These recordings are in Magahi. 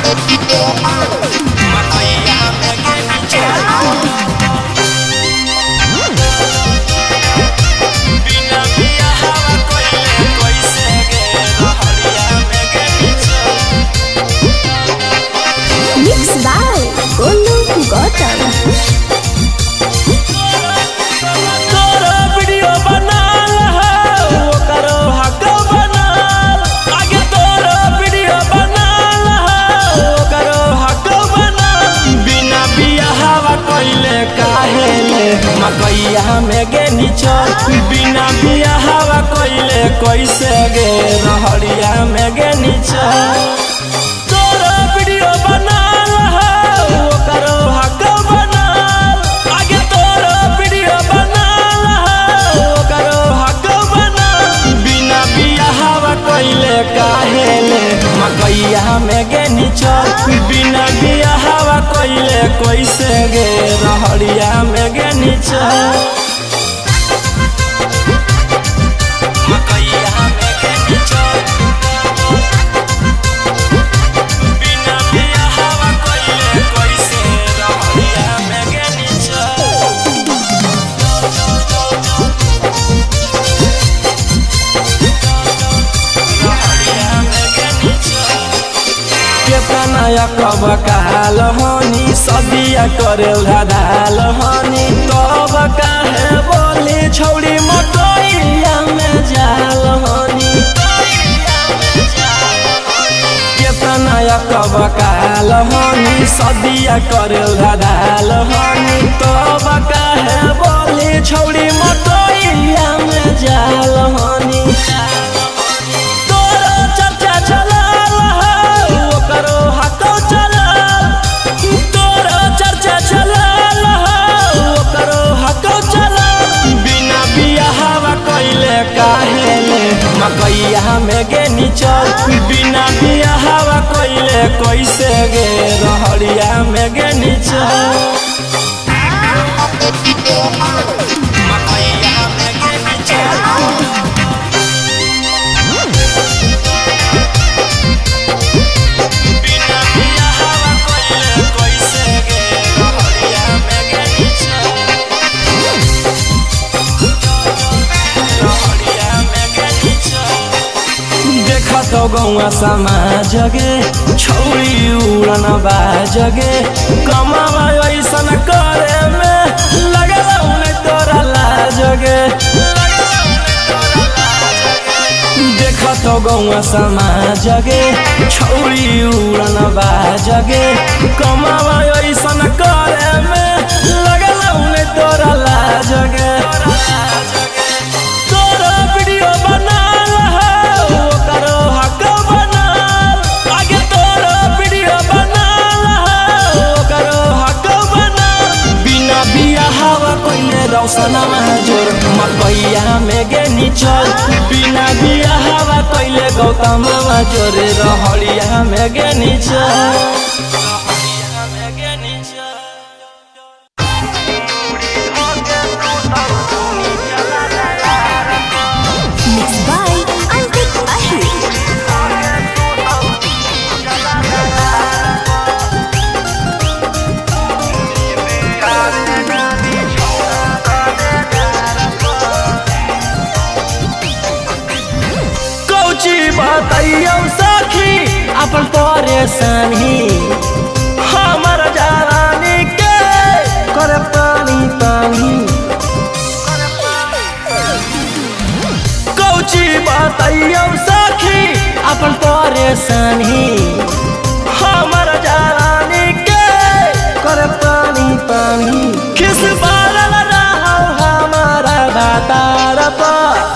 मकैया में गेनी चल। बिना बियाहवा कइले कैसे गे रहरिया में गेनी चल। Mix by Golu Gautam. तोरा वीडियो बनाल है, ओकरो हक बनाल। आगे तोरा वीडियो बनाल है, ओकरो हक बनाल। बिना बियाहवा कइले काहे ले मकैया में गेनी चल। बिना बियाहवा कइले कैसे गे रहरिया में गेनी चल। तोरा वीडियो बनाल है, ओकरो हक बनाल। आगे तोरा वीडियो बनाल है, ओकरो हक बनाल। बिना बियाहवा कइले काहे ले मकैया में गेनी चल। बिना बियाहवा कइले कैसे गे रहरिया में गेनी चल। मकैया में गेनी चल। बिना बियाहवा कइले कैसे रहरिया में गेनी चल। रहरिया में गेनी चल। केतना कब काल हनी सदिया करेल धाधाल हनी, तब काहे बोली छौड़ी मकैया में जाल हनी। केतना कब काल हनी सदिया करेल धाधाल हनी, तब काहे बोली छौड़ी मकैया में जाल हनी। तोरो चर्चा चलाल है, ओकरो हको चलाल। तोरो चर्चा चलाल है, ओकरो हको चलाल। बिना बियाहवा कइले काहे ले मकैया में गेनी चल। बिना बियाहवा कइले कैसे गे रहरिया में गेनी चल। मकैया में गेनी चल। बिना बियाहवा कइले कैसे गे रहरिया में गेनी चल। रहरिया में गेनी चल। देख तो गौआ समाज गे छौरी उड़न बाजगे, कमावा ऐसन करे में लगल नहीं तोरा लाज गे। देख तो गौआ समाज गे छौरी उड़न बाजगे, कमावा ऐसन करे में लगल नहीं तोरा लाज गे। तोरा वीडियो बनाल है, ओकरो हक बनाल। आगे तोरा वीडियो बनाल है, ओकरो हक बनाल। बिना बियाहवा कइले रौशनमा जोर मकैया में गेनी चल। बिना बियाहवा कइले गौतमवा जोर रहरिया में गेनी चल। रहरिया में गेनी चल। मिक्स बाय अंकित अहिर। कौची बताइयो सखी अपन परेशानी, हमर जवानी के कर पानी पानी। कौची बताइयो सखी अपन परेशानी, हमर जवानी के कर पानी पानी। किस बारल रहो हमारा बातार पर,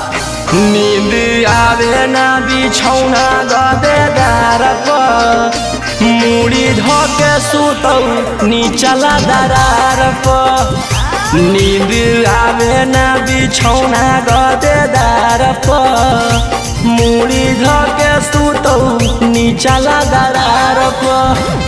नींद आवे ना बिछौना गदेदार पर, मुड़ी धके सुतौ निचला दरार पर। नींद आवे ना बिछौना गदेदार पर, मुड़ी धके सुतौ निचला दरार पर।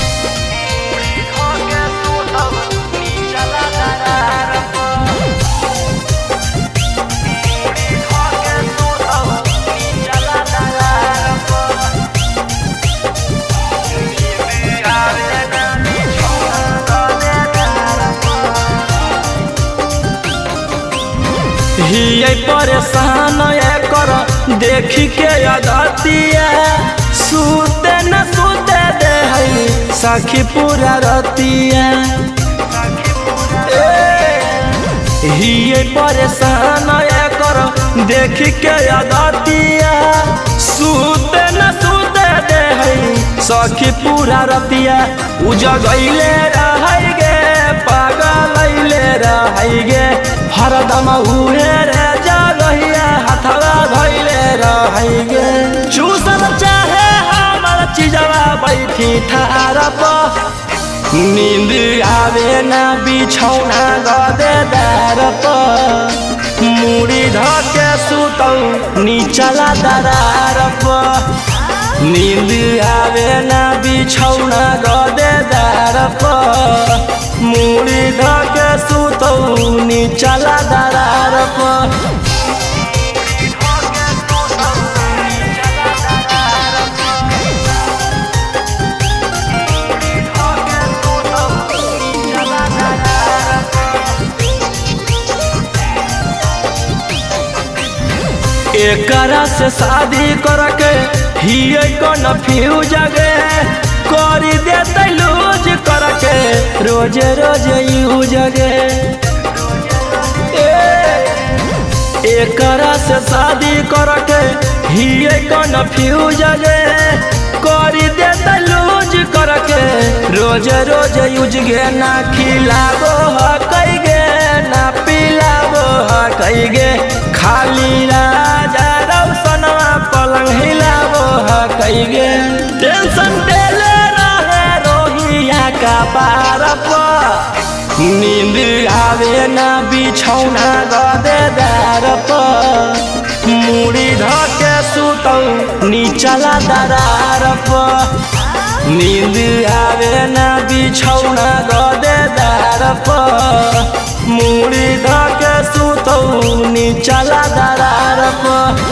परेशान कर देखी के अदतिया सूते न सूते दे हई सखी पूरा रतिया। हिये परेशान कर देखी के अदतिया सूते न सूते दे हई सखी पूरा रतिया। उजगैले रहै गे पागल रहै गे हरदम उहे रे जगहिया हथवा धैले रहै गे। चूसल चाहे हमर चीजवा बैठी थार पर नींद आवे ना बिछौना गदे दार पर मुड़ी धके सुतौ निचला दरार पर नींद आवे ना बिछौना गदे दार पर मुड़ी धके सुतौ निचला दरार पर। एकरा से शादी करके हिये कन्फ्यूज गे करी देते लूज करके रोजे रोजे यूज गे। एकरा से शादी करके हिये कन्फ्यूज गे करी देते लूज करके रोजे रोजे यूज गे। ना खिलाबो हकै गे ना पिलाबो हकै गे खाली राजा रौशनवा पलंग हिलाबो हकै गे। टेंशन देले रहे रोहिया का पार पर नींद आवे ना बिछौना गदे दार पर मुड़ी धके सुतौ निचला दरार पर नींद आवे ना बिछौना गदे दार पर मुड़ी धके सुतौ निचला दरार पर।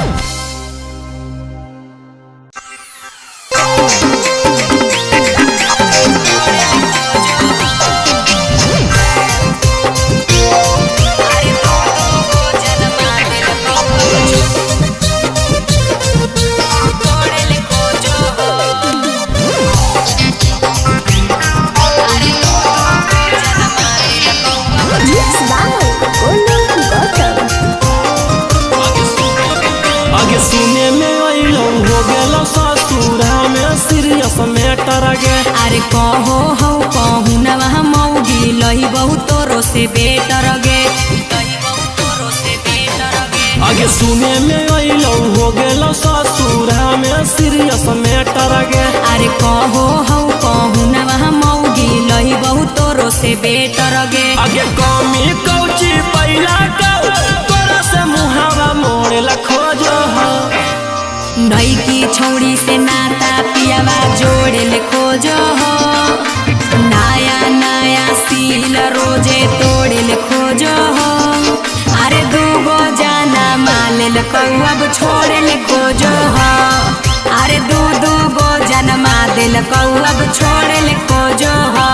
Mix by Golu Gautam. आगे सुने में अइलौ हो गेलौ ससुरा में सीरियस मैटर गे। अरे कहो हौ कहू नवा मौगी लही बहु तोरो से बेटर गे। आगे सुने में अइलौ हो गेलौ ससुरा में सीरियस मैटर गे। अरे कहो हौ कहू नवा मौगी लही बहु तोरो से बेटर गे। आगे कमी कौची पैला कौ तोरा से मुहावा मोड़े ला खोजो हो। नई छौड़ी से नाता पियावा जोड़े ले खोजो हो। नया नया सील रोजे तोड़े ले खोजो हो। अरे दूगो जाना माल कौ अब छोड़े ले खोजो हो। अरे दू दूगो जनमा दिल कौ अब छोड़े ले खोजो हो।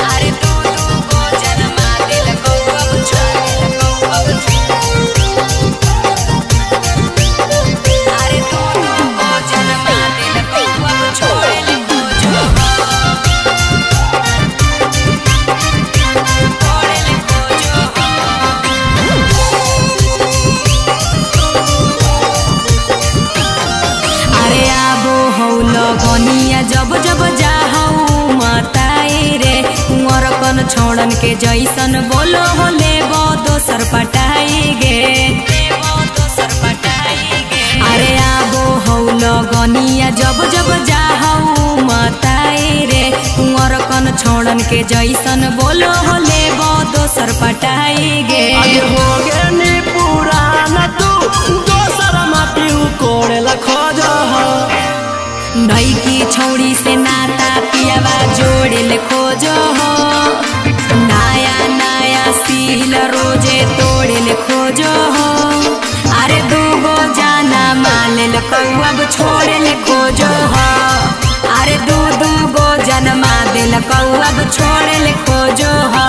अरे दू दूगो जनमा दिल कौ अब छोड़े ले कौ अब अरे दू दूगो जनमा दिल कौ अब छोड़े ले खोजो हो। छोड़े ले खोजो हो। अरे आबो हौ लगनिया जब जब जाहौ मताई रे कुंवर कन छोड़न के जैसन बोलो हो लेबो दोसर पटाई गे। अरे आबो हौ लगनिया जब जब जाहौ मताई रे कुंवर कन छोड़न के जैसन बोलो हो लेबो दोसर पटाई गे। आगे हो गे नी पुराना तू दोसर माटी कोड़े ला खोजो हो। नई की छौड़ी से नाता पियावा जोड़े ले खोजो हो। नया नया सील रोजे तोड़े ले खोजो हो। अरे दूगो जाना माल कौ अब छोड़े ले खोजो हो। अरे दू दूगो जनमा दिल कौ अब छोड़े ले खोजो हो।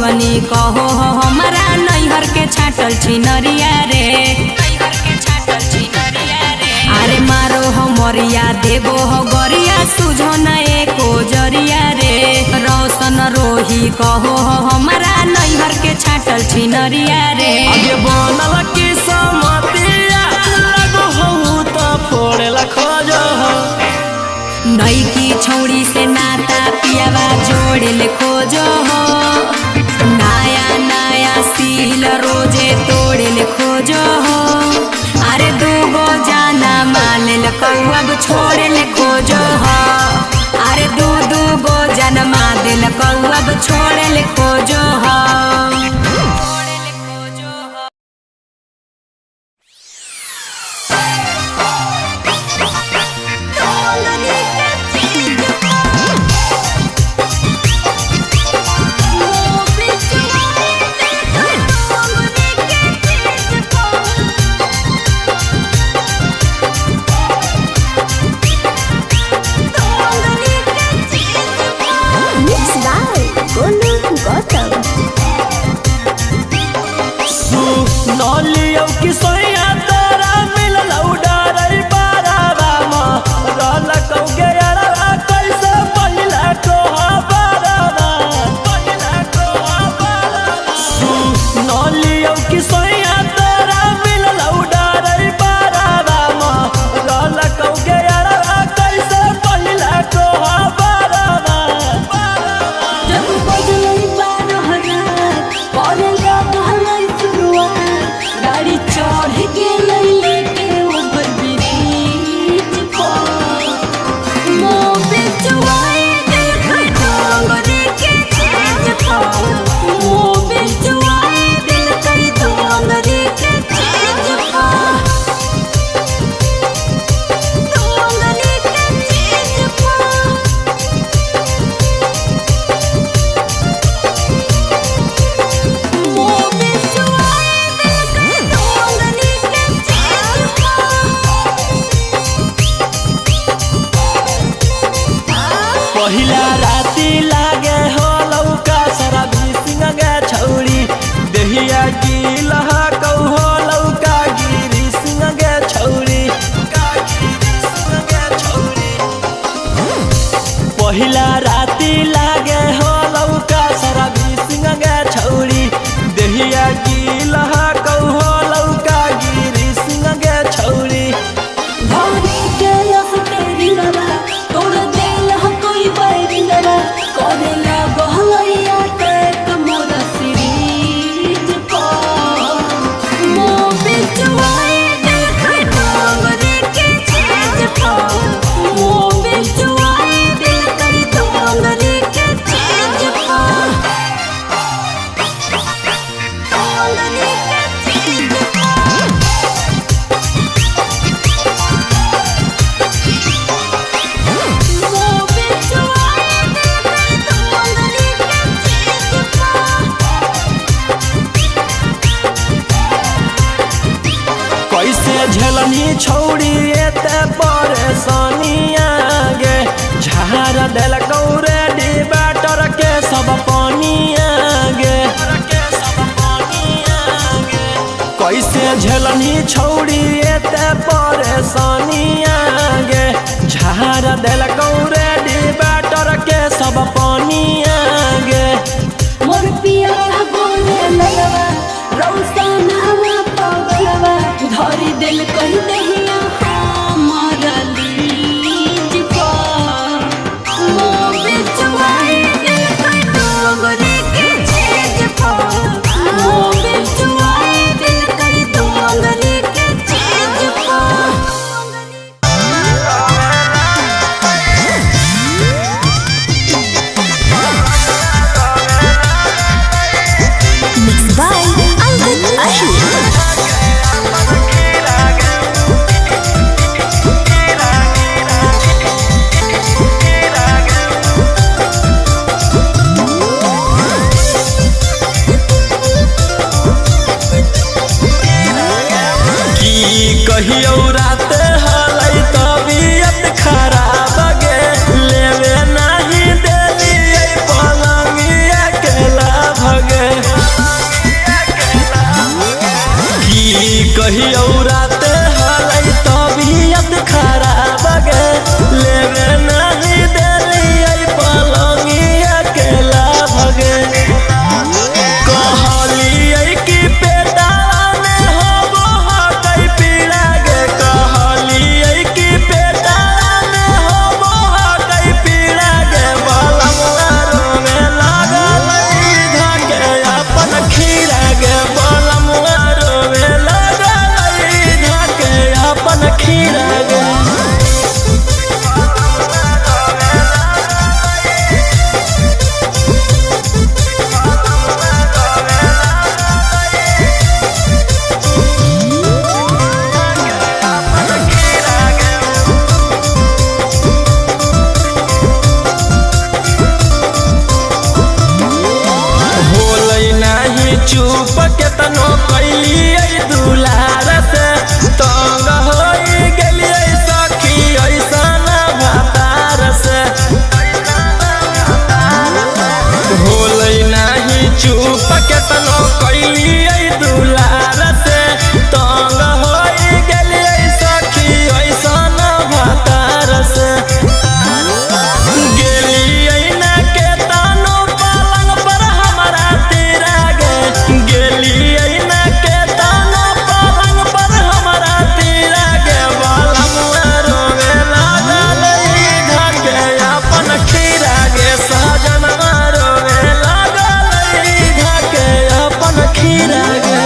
शिवनी कहो हो हमारा नैहर के छाटल छिनरिया रे। अरे मारो हो मरिया देबो हो गरिया सुझो न एको जरिया रे। रोशन रोही कहो हो हमारा नैहर के छाटल छिनरिया रे। आगे बनल की समतिया लागो हऊ त फोड़ेला खोजो हो। नैकी छौड़ी से नाता पियावा जोड़े ले खोजो हो। नया नया सील रोजे तोड़े ले खोजो हो। अरे दूगो जाना माल लकौ अब छोड़े ले खोजो हो। अरे दू दू गो जनमा दिल कौ अब छोड़े ले खोजो हो। Mixed by Golu Gautam. सुनलियौ कि सोया तोरा मिललौ डरै बाराबा म रहलकौ गे अरबा कैसे पहिला कोहबरबा पहिला कोहबरबा। सुनलियौ कि सोया तोरा मिललौ डरै बाराबा म रहलकौ गे अरबा कैसे पहिला कोहबरबा। जब बजलै 12,000 पड़ेगा बहलै शुरुआत, गाड़ी चढ़ गेलै लेके ओवर ब्रिज पर। मोबिल चुआए देलकै डोंगरी के चीज पर। मोबिल चुआए देलकै डोंगरी के चीज पर। डोंगरी के चीज पर। मोबिल चुआए देलकै डोंगरी के चीज पर। पहिला राति लागे हो लौका शराबी सिंह गे छौरी देहिया की लहकौ हो लौका गिरी सिंह गे छौरी का गिरी सिंह गे छौरी। पहिला राति लागे हो लौका शराबी सिंह गे छौरी देहिया की लहकौ हो लौका गिरी सिंह गे छौरी। धोनी के यस तेरी लवा तोड़ देल ह कोई बैरी लवा करेला बहलैया टेक मोरा सिरीज पर। मोबिल चुआए देलकै डोंगरी के चीज पर। मोबिल चुआए देलकै डोंगरी के चीज पर। डोंगरी के चीज पर। मोबिल चुआए देलकै डोंगरी के चीज पर। कैसे झेलनी छौरी एते परेशानिया गे झाड़ देलकौ रे डिबेटर के सब पानिया गे। कैसे झेलनी छौरी एते परेशानिया गे झाड़ देलकौ रे डिबेटर के सब पानिया गे। मोर पिया बोले लगवा रौशन हवा पगलवा धरी दिल कह दहिया हमारा लीज पर। मोबिल चुआए देलकै डोंगरी के चीज पर। मोबिल चुआए देलकै डोंगरी के चीज पर। Mixed by Angkat Ahir. की कहियौ रात हलै तबियत खराब गे लेवे नाही देलियै पलंगिया के लाभ गे। कहियो राते हलै तबीयत खराब गे लेवे नहीं देलियै पलंगिया के लाभ गे। कहलियै कि पेटावा में होबो हकै पीड़ा गे कहलियै कि पेटावा में होबो हकै पीड़ा गे बलमुआ रोवे लागलै धके अपन खीरा गे बलमुआ रोवे लागलै धके अपन खीरा गे। होलै नाही चुप केतनो कैलियै दुलार से तंग होई गेलियै सखी ऐसन भतार से। होलै नाही चुप केतनो कैलियै दुलार से तंग होई गेलियै सखी ऐसन भतार से। गेलियै ना केतनो पलंग पर हमरा तेरा गे गेलियै ना केतनो पलंग पर हमरा तेरा गे बलमुआ रोवे लागलै धके अपन खीरा गे सजनवा रोवे लागलै धके अपन खीरा गे।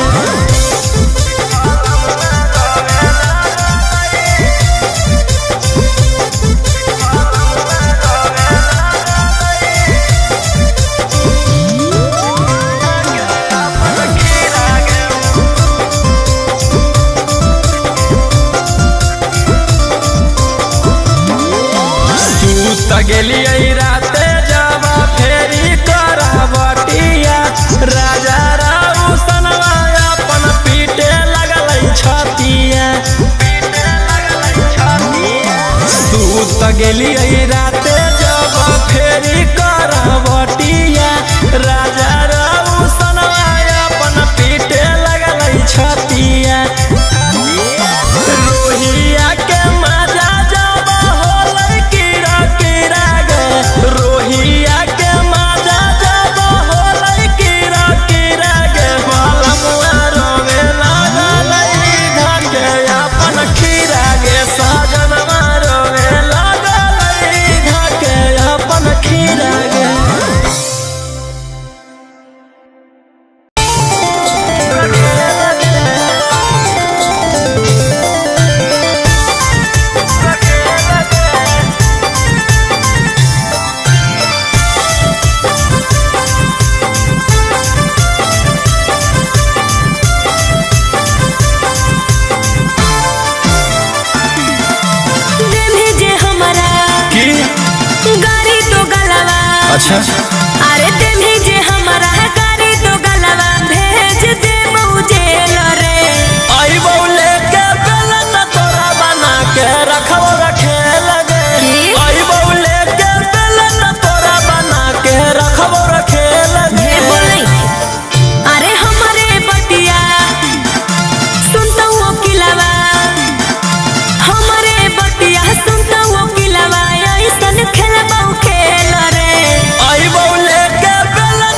सूत गेलियै राते जब फेरी करबटिया राजा राउसनवा अपन पीटे लगलै छतिया। सूत गेलियै राते जब फेरी करबटिया राजा राउसनवा अपन पीटे लगलै छतिया। रोहिया के मजा जब होलै कीड़ा कीड़ा गे रोहिया के मजा जब होलै कीड़ा कीड़ा गे बलमुआ रोवे लागलै धके अपन खीरा गे सजनवा रोवे लागलै धके अपन खीरा गे। देले जे हमरा की गारी तो गलवा। अच्छा अरे देले जे हमरा गारी तो गलवा भेज दे जेल रे। आई बौले के बेलन तोरा बना के रखबो रखे लगे की? आई बौले के बेलन तोरा बना के रखबो रखे लगे। ढेर बोलई। अरे हमरे बटिया सुनता वकीलवा हमरे बटिया सुनता वकीलवा ऐसन खेलबौ खेल रे। आई बौले के बेलन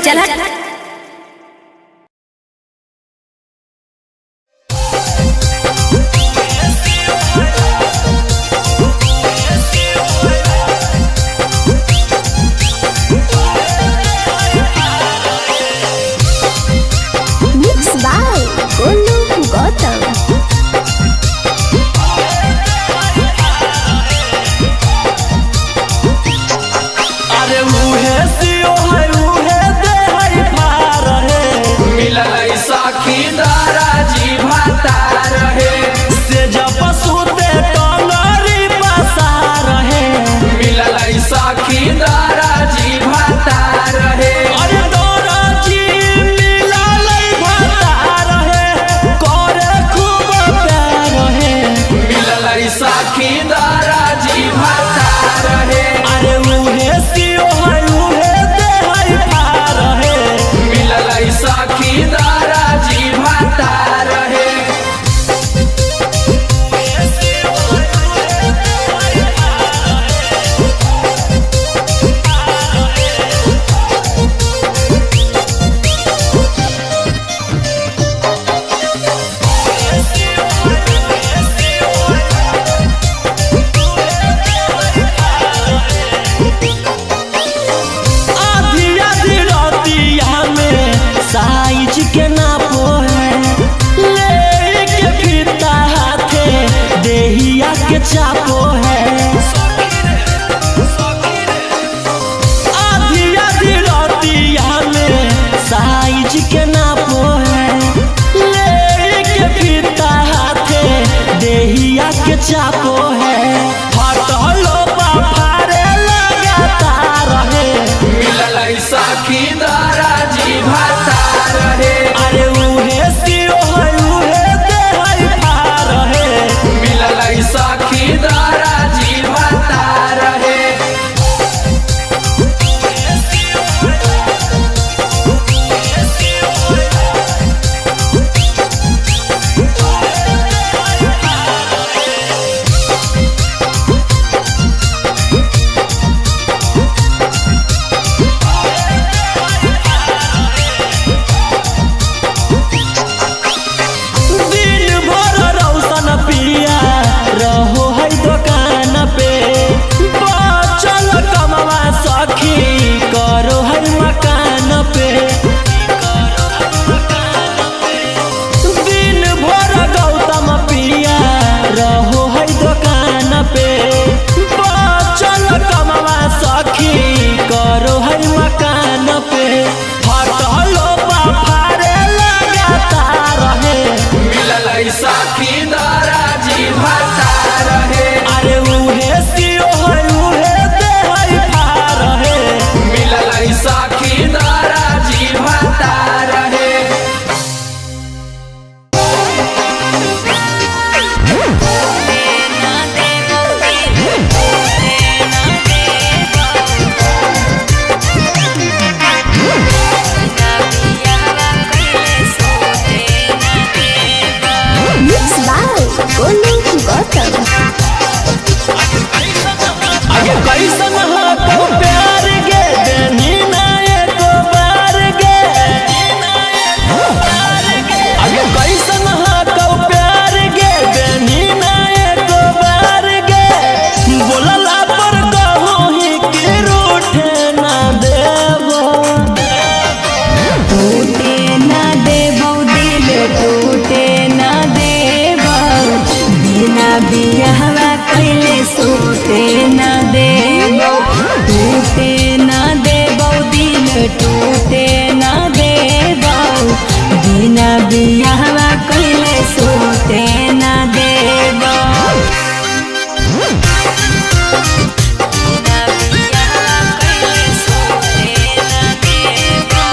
चल हट। Mix by Golu Gautam. अरे उहे सियो है उहे दे है फार है। मिलल सखी दाराजी भाता रहे। से जब सुते टंगरी पसार है। मिलल सखी दाराजी भाता रहे। अरे दौराजी मिलल भाता रहे, करे खूब प्यार है। मिलल सखी दाराजी भाता रहे। अरे उहे सियो है उहे दे है फार है। मिलल सखी दाराजी भाता रहे। आधी आधी रातिया में साइज के नापो है, ले के फिरता हाथे देहिया के चापो है। आधी आधी रातिया में साइज के नापो है, ले के फिरता हाथे देहिया के चापो है। फटलो फारे लगाता रहे। मिलल सखी दाराजी भाता रहे। अरे उहे सियो है उहे दे है फार है। मिलल सखी दाराजी भाता रहे। दिन भर रौशन पिया रहो है दुकान पे, बचल कमवा सखी करो है मकान पे। दिन भर गौतम पिया रहो है दुकान पे, बचल कमवा सखी करो है मकान पे। फटलो फारे लगाता रहे। मिलल सखी दाराजी भाता रहे। अरे उहे सियो है उहे दे है फार है। मिलल सखी दाराजी भाता रहे। Mix by Golu Gautam. अगे कैसन हो प्यार गे देनी ना एको बार गे। अगे कैसन हो प्यार गे देनी ना एको बार गे। बोलला पर कहूँ ही कि रूठे ना देबो। टूटे ना देबौ दिल टूटे ना देबौ, बिना बियाहवा कइले सूते ना देबौ। टूटे ना देबौ दिल टूटे ना देबौ, बिना बियाहवा कइले सूते ना देबौ। बिना बियाहवा कइले सूते ना देबौ।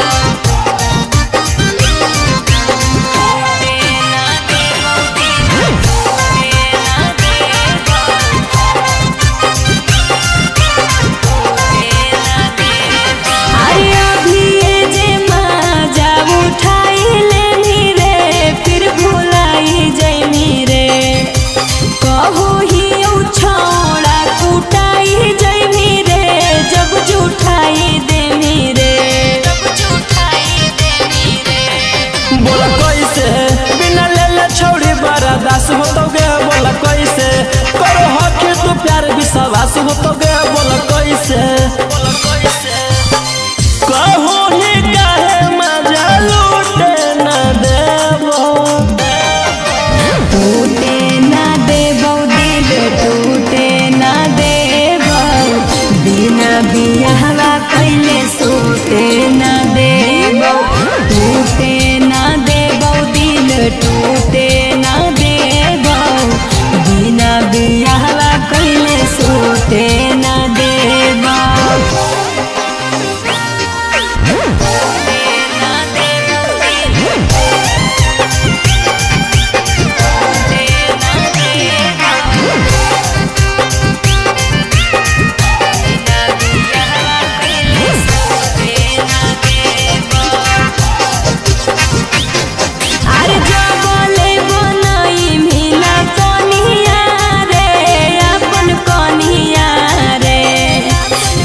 टूटे ना देबौ दिल टूटे ना देबौ। हो तो गे बोल कैसे कहूँ ही काहे मजा लूटे न देबो। टूटे ना देबौ दिल टूटे ना देबौ, बिना बियाहवा कैले सूते ना देबौ। टूटे ना देबौ दिल टूटे ना देबौ, बिना बियाहवा कैले सूते ना देबौ। अरे जबले बनाई मिला कनिया रे, अपन कनिया रे,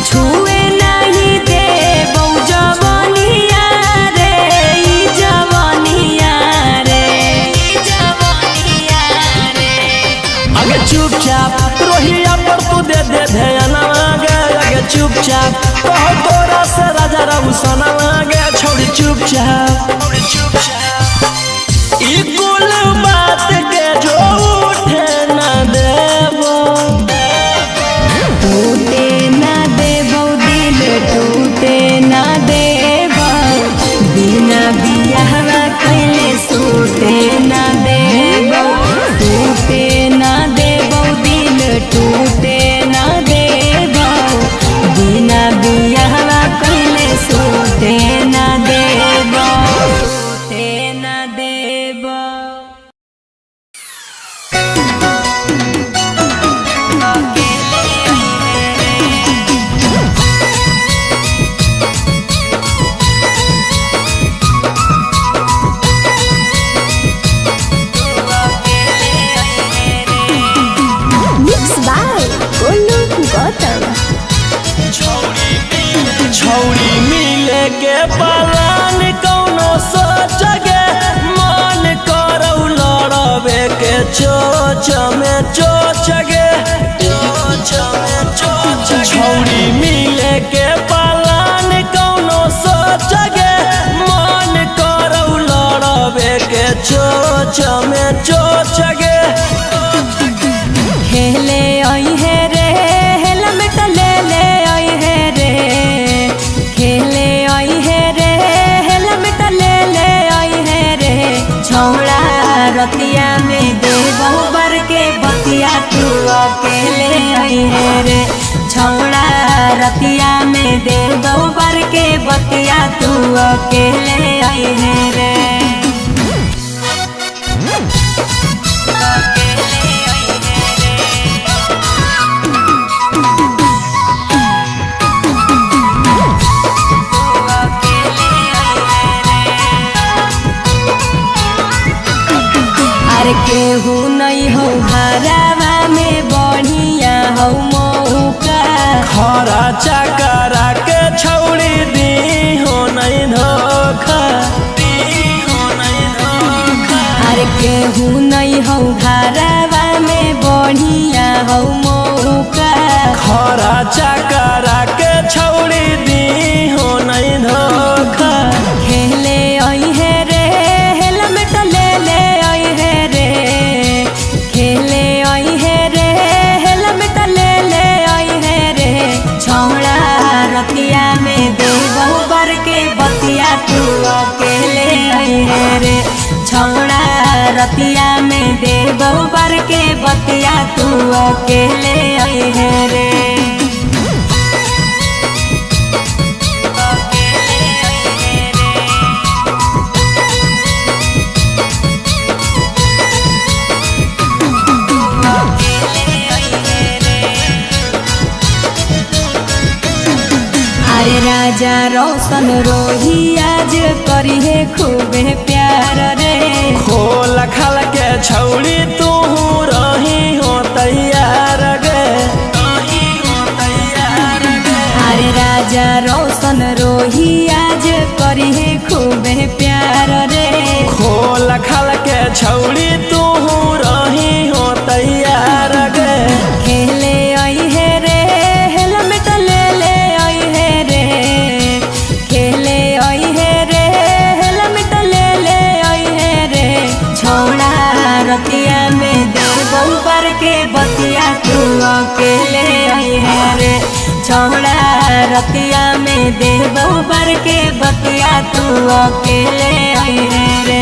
छुए नहीं देबौ जवनिया रे, ई जवनिया रे, ई जवनिया रे। अगे चुपचाप रोहिया पर तू दे दे ध्यान गे। अगे चुपचाप कहो तोरा से राजा रघुसना गे छोड़ी चुपचाप। ई कुल बात के जो उठे न देबो। टूटे ना देबौ दिल टूटे ना देबौ, बिना बियाहवा कैले सूते ना देबौ। टूटे ना देबौ दिल टूटे ना देबौ, बिना बियाहवा कैले सूते ना देबौ, सूते ना देबौ। Mix by Golu Gautam. छौड़ी मिले के पलान कौनो सोच गे, मन करौ लड़बे के चोच में चोच गे। छौड़ी मिले के पलान कौनो सोच गे, मन करौ लड़बे के चोच में चोच गे। खेले आई है रे हेलमेट ले ले आई है रे, खेले आई है रे हेलमेट ले ले आई है रे, छौड़ा रतिया में देबौ बर के बतिया तू अकेले आई है रे, छौड़ा रतिया में देबौ बर के बतिया तू अकेले आई है रे। अरे केहू नहीं हो हरावा में बढ़िया हो मौका, खरा चकरा के छौड़ी दी हो नहीं धोखा, दी हो नहीं धोखा। अरे केहू नहीं हो हरावा में बढ़िया हो मौका, खरा चकरा के छौड़ी दी हो नहीं धोखा। खेले आई है रे हेलमेट ले ले आई है रे, खेले आई है रे हेलमेट ले ले आई है रे, छौड़ा रतिया में देबौ बर के बतिया तू अकेले आई है रे, छौड़ा रतिया में देबौ बर के बतिया तू अकेले आई है रे। अरे राजा रोशन रोही आज करी है खूबे प्यार रे, खोल खल के छौड़ी तू रही हो तैयार गे, रही हो तैयार गे। अरे राजा रोशन रोही आज करी है खूबे प्यार रे, खोल खल के छौड़ी तू रही हो तैयार गे। खेले आई है रे अकेले अइहे रे। छौड़ा रतिया में देबो बर के बतिया तू अकेले अइहे रे।